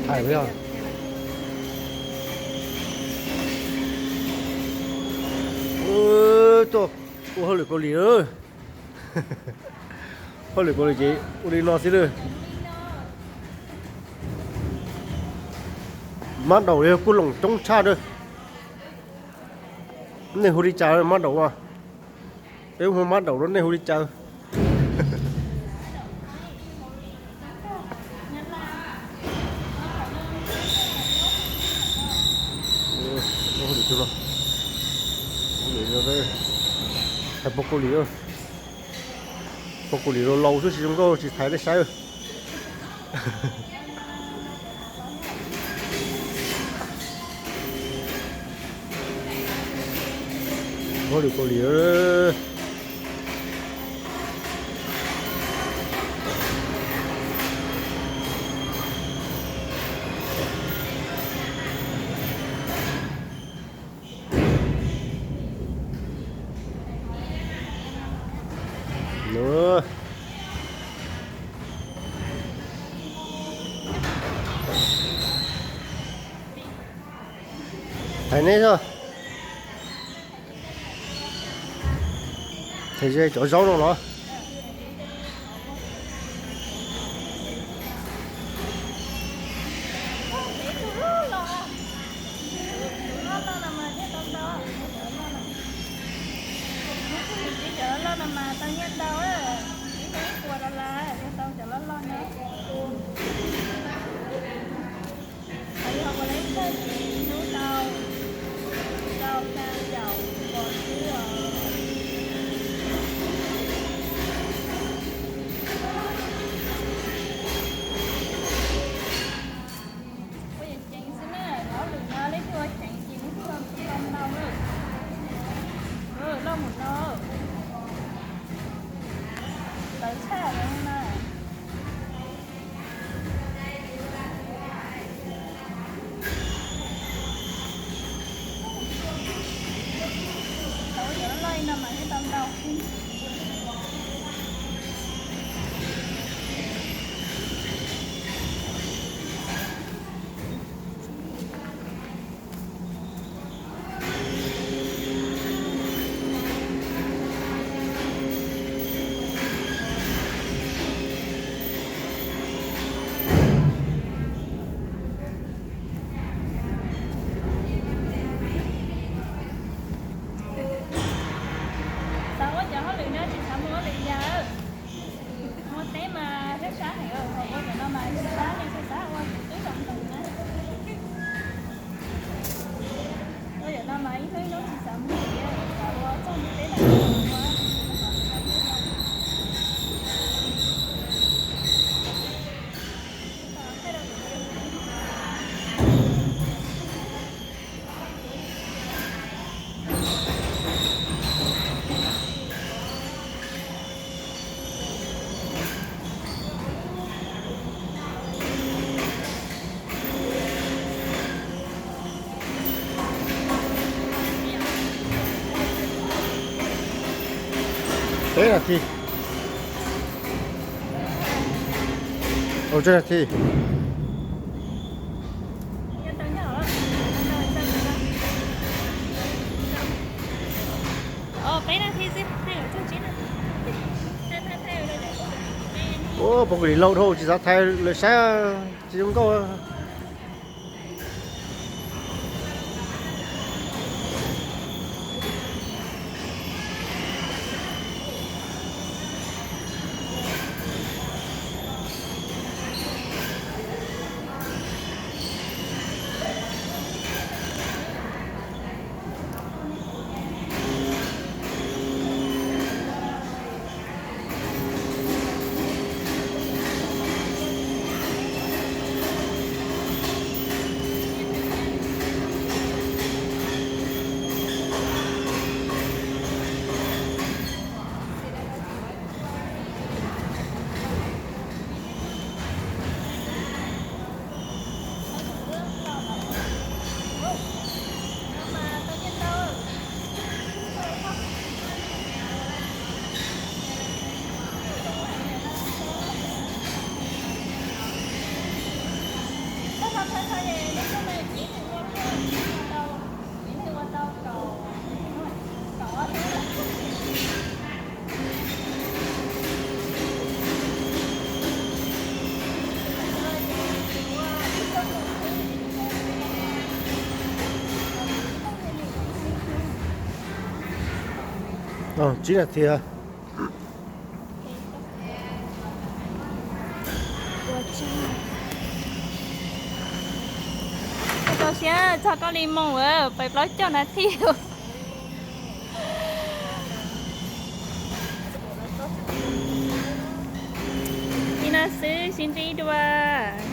Hais yog. Tuaj ua hauj lwm Kaus Lim. Hauj lwm Kaus Lim ces ua li no xwb lawm. Mab daum yog kuj loom coob tshaj lawm. Nej hu li cas mab daum a? Peb hu mab daum rau nej hu li cas? Hais puas Kaus Lim, puas Kaus Lim laus laus xwb tsis zoo nkauj tsis txhais dej saib. Hauj lwm Kaus Lim. Hais neb xwb. Ces cov zaub no los. Ua yam ceev xwb na, hauj lwm no leej twg ua ceev ces leej twg tau ntau na. Loj mus no, tawv tshaj no na. Tau cov loj loj no mas thiaj tau ntau. Xav ua cov hauj lwm no tsis xav mus ua lwm yam. Muaj teb mas sab sab heev, ua cov no mas sab sab, nej xav ua ces twb zoo ntawd na. Ua cov no mas ib hnub ib hnub tsis xav mus thiab, xav ua txog mus teb lawm. Peb nas this. Ua tsawg nas this? Ua puas Kaus Lim laus dhau tsis xav txhais lawv saib tsis zoo nkauj. Tsib nas this. Rau siab txog koj li moos, pais plaub caug nas this. Li no xwb, sib ntsib dua.